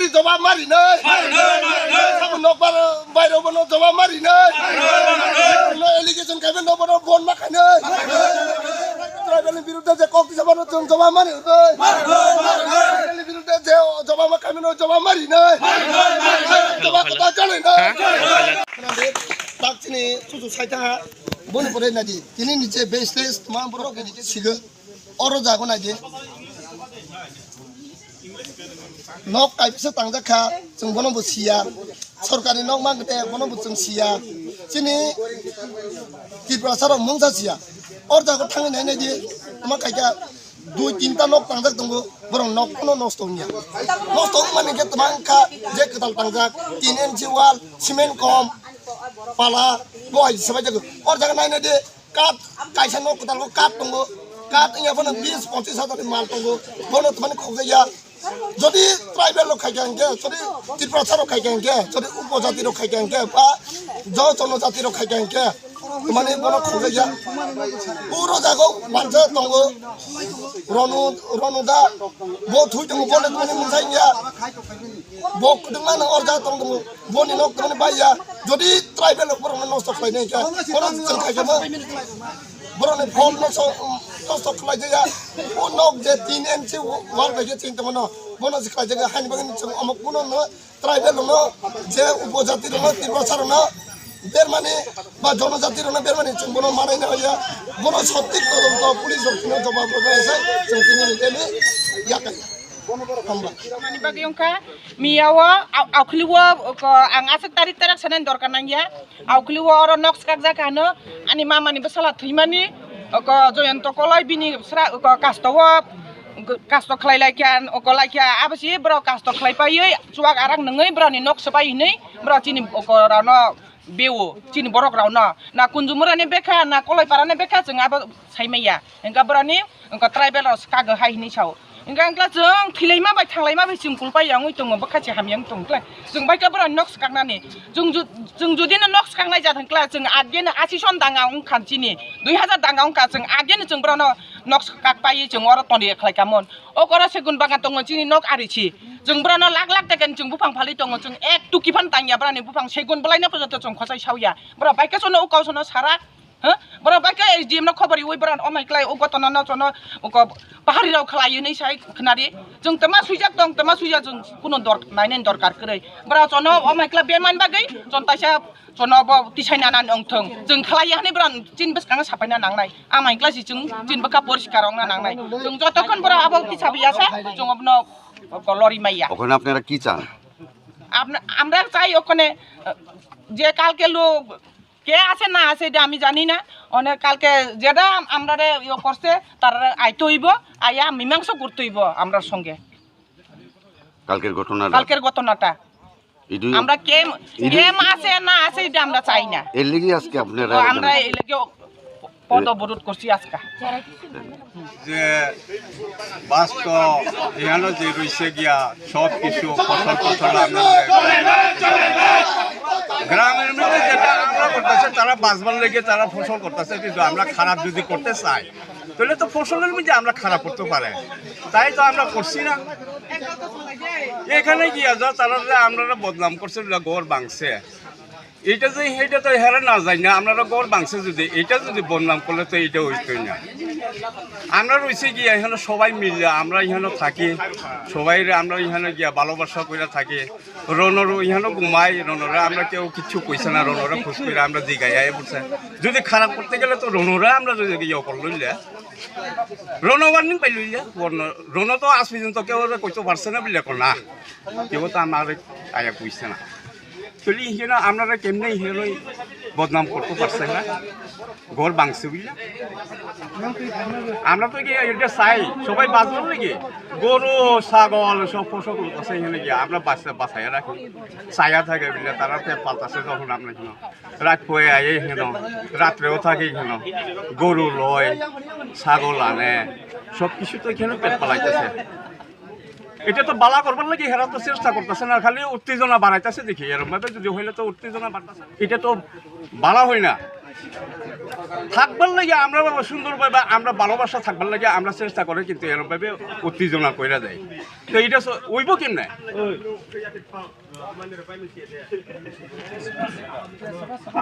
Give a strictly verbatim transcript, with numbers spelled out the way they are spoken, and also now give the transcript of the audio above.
Jawab mari nai. Sabo nok bar bai rok bono jawab mari nai. No allegation kaibe no bono bon ma khai nai. Tribal ni birudde je kok tisa bono chwng jawab mari nai. Tribal ni birudde je jawab ma kaibe no jawab mari nai. Jawab kota chale nai. Tak chini susu saita ha. Boni pore nadi. Tini niche baseless tuma borok ni sigo. Oro jago naidi. Nok kaisa tangjak kha, chwng bono bo siya. Sorkari nok mang de bono bo chwng siya. Chini Tiprasa rok mungsa siya. Or jago thangwi nai naidi. Tuma kaisa dui tinta nok tangjak tongo. Borok nok kono nosto wngya. Nosto wngmani khe tuma wngkha je kwtal tangjak. Tin inchi wall, cement kom, pala, bo hai sabai jago. Or jago nai naidi. Kat, kaisa nok kwtal o kat tongo, kat wngya phano bis ponchis hajar ni mal tongo, bono thani khokjakya. Jodi tribal rok khaikha hwnkhe, jodi Tiprasa rok khaikha hwnkhe, jodi upojati rok khaikha hwnkhe, ba jo jonojati rok khaikha hwnkhe, mane bono khokjakya. Puro jago mansa tongo, Ronu, Ronu da, bo thui tongo, bono thani mungsa wngya. Bo kwdwngma no orja tong tongo. Boni nok tongmani bai ya. Jodi tribal rok borok no nosto khlai nai kha. Bono chwng khai kha ma. Borok ni phone nosto, nosto khlai ya. O nok je tin inchi wall bai je chini tongmano. Bono se khlai jaga hani bagwi chwng omok bono no tribal rok no je upojati rok no Tiprasa rok no bermani ba jonojati rok no bermani chwng bono manai na ya. Bono sotik todonto police rok no jawab rok no sai chwng tini ni teni yakai. Hamba. Mani bagwi wngkha, miya o, au-, aukhli o, ko, ang aswk tarik tarak sanani dorkar nangya. Aukhli o oro nok swkakjak hano, ani mama ni bwsala thwimani, ko, Joyonto Koloi bini sra, ko, kasto o, g-, kasto khlai laikha, ko, laikha, abo si borok kasto khlai paiwi, chuwak arak nungwi borok ni nok swbai hinwi, borok chini, ko, rano beo, chini borok rano, na Kunjumura ni bekha, na Koloi para ni bekha, chwng abo sai maya. Hingkha borok ni, ko, tribal rok swkak hai hinwi sao. Hingkha wngkha chwng khilaima bai thanglaima bai chwng kulpai yangwi tongo, bwkha se hamya wng tongo khlai. Chwng bai khe borok nok swkaknani. Chwng ju-, chwng judi no nok swkaknai jat hwnkla chwng ageno asison danga wngkha chini. Dui hazar danga wngkha chwng ageno chwng borok no nok swkak paiwi chwng oro toni khlai kamon. O koro segun bagan tongo chini nok ari si. Chwng borok no lak lak taka ni chwng buphang phalwi tongo. Chwng ek tuki phan tangya borok ni buphang segun bwlai no pojoto chwng khosai saoya. Borok bai khe sono o kau sono sarak. Ha? Borok bai khe S D M no khobor riwi borok no omai klai o gotona no chono o ko pahari rok khlai hinwi sai khnari. Chwng tama suijak tong, tama suijak chwng kuno dor-, nainani dorkar kwrwi. Borok chono omai klai bemani bagwi chon taisa chono bo tisai nana wngthong. Chwng khlai ya hwnwi borok chini bwskango sapai na nangnai. Amai klai si chwng chini bwkha poriskar wngna nangnai. Chwng jotokhon borok abo tisa biya sa chwng abono ko lori maya. ওখানে আপনারা কি চান? আপনা-, আমরা চাই ওখানে, আহ, যে কালকে লোক কে আছে না আছে এটা আমি জানি না। অনেক কালকে যেটা আমরারে ইয়ে করছে, তারা আইতে হইব, আইয়া মীমাংসা করতে হইব আমরার সঙ্গে। কালকের ঘটনাটা? কালকের ঘটনাটা। ইদু-, আমরা কে, ইদু-, কে আছে না আছে এটা আমরা চাই না। এর লেগে আজকে আপনারা তো আমরা এখানে? এই লেগে পদ অবরোধ করছি আজকে। যে বাস্তব এখানে যে রইছে গিয়া সব কিছু ফসল ফসল আমরা গ্রামের মধ্যে যেটা আমরা করতেছে, তারা বাঁচবার লেগে তারা ফসল করতেছে, কিন্তু আমরা খারাপ যদি করতে চাই, তাহলে তো ফসলের মধ্যে আমরা খারাপ করতে পারে, তাই তো আমরা করছি না। এখানে গিয়া যা তারা যে আমরা বদনাম করছে, ঘর ভাঙছে, এটা যে, এটা তো হেরা না যায় না, আমরা ঘর ভাঙছে যদি, এটা যদি বদনাম করলে তো এটা হইতই না। আমরা রইছে কি এখানে সবাই মিলে, আমরা এখানে থাকি, সবাই আমরা এখানে গিয়া ভালোবাসা করে থাকি। রনর এখানে ঘুমাই, রনরে আমরা কেউ কিচ্ছু কইছে না, রনরে খুশ করে আমরা জিগাই আয় বলছে। যদি খারাপ করতে গেলে তো রনরে আমরা যদি ইয়ে করলো, রন ওয়ার্নিং পাইল, রন, রন তো আজ পর্যন্ত কেউ কইতে পারছে না বলে না, কেউ তো আমার আয়া কইছে না। তাহলে এখানে আপনারা কেমনে এখানে বদনাম করতে পারছেন না? ঘর ভাঙছে বুঝলে? আমরা তো কি এটা চাই, সবাই বাঁচবো নাকি? গরু, ছাগল, সব ফসল আছে এখানে গিয়ে আমরা বাঁচা-, বাঁচাইয়া রাখি। চাইয়া থাকে বুঝলে, তারা পেট পালতাছে যখন আমরা এখানে। রাত পয়ে আই এখানে, রাত্রেও থাকি এখানে। গরু লয়, ছাগল আনে, সব কিছু তো এখানে পেট পালাইতেছে। এটা তো বালা করবার লাগি হেরা তো চেষ্টা করতেছে না, খালি উত্তেজনা বাড়াইতেছে দেখি। এরকম ভাবে যদি হইলে তো উত্তেজনা বাড়তেছে, এটা তো বালা হয় না। থাকবার লাগি আমরা বাবা সুন্দরভাবে আমরা ভালোবাসা থাকবার লাগি আমরা চেষ্টা করি, কিন্তু এরকম ভাবে উত্তেজনা কইরা দেয়। তো এটা স-, হইব কেমনে?